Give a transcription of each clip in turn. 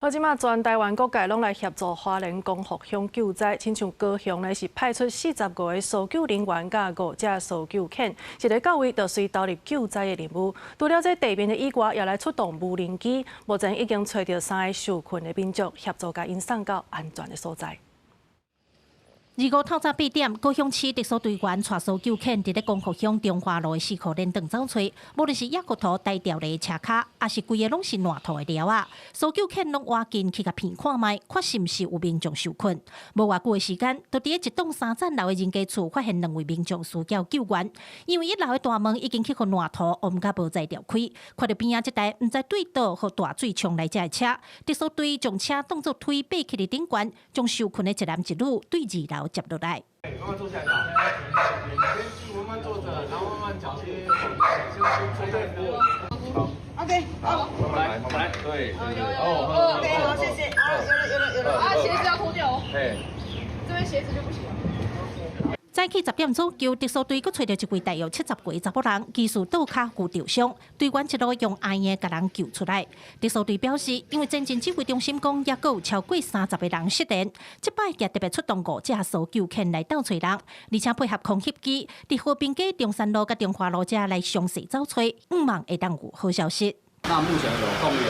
好，這馬全台灣各界攏來協助花蓮光復鄉救災，親像高雄呢是派出45個搜救人員佮五隻搜救犬，一个到位就隨投入救災的任務。除了這地面的以外，也來出動無人機，目前已經揣著三个受困的民眾，協助共𪜶送到安全的所在。25透早8點，高雄市特搜隊員帶搜救犬佇咧光復鄉中華路的四箍連頓走揣，無論是野骨頭、台吊的車跤，抑是規个攏是爛塗的寮仔，搜救犬攏挖進去共鼻看覓，看是毋是有民眾受困。無偌久的時間，就佇咧一棟三層樓的人家厝發現兩位民眾需要救援，因為一樓的大門已經去予爛塗甕甲無才調開，看著邊仔這台毋知對佗予大水沖來遮的車，特搜隊將車當作推爬起佇頂懸，將受困的一男一女對二樓接落來。慢慢坐下來，先慢慢坐着，然後慢慢腳先先先好，OK，好，慢慢來，慢慢來，對，哦，OK，好，謝謝，啊，有了，有了，有了，啊，鞋子要脫掉哦，哎，這邊鞋子就不行。早起10點左右，特搜隊閣揣著一位大約70歲查某人，疑似倒跤骨受傷，隊員一路用絢的共人救出來。特搜隊表示，因為前進指揮中心講，猶閣有超過30個人失聯，這擺也特別出動五隻搜救犬來鬥揣人，而且配合空翕機，佇和平街中山路佮中華路遮來詳細走揣，向望會當有好消息。那目前有動員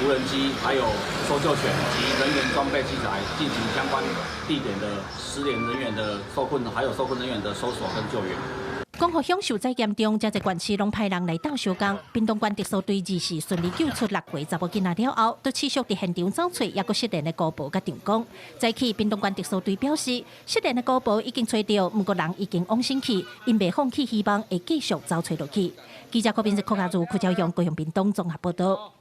無人機，還有搜救犬及人員裝備器材進行相關地點的失聯人員的受困，還有受困人員的搜索跟救援。光復鄉受災嚴重，遮濟縣市攏派人來鬥相共。屏東縣特搜隊24順利救出六歲查某囡仔了後，都持續佇現場走揣，猶閣失聯的姑婆佮丈公。早起，屏東縣特搜隊表示，失聯的姑婆已經揣著，毋過人已經往生去，𪜶袂放棄希望，會繼續走揣落去。記者郭斌、郭家如、柯昭陽、高雄屏東綜合報道。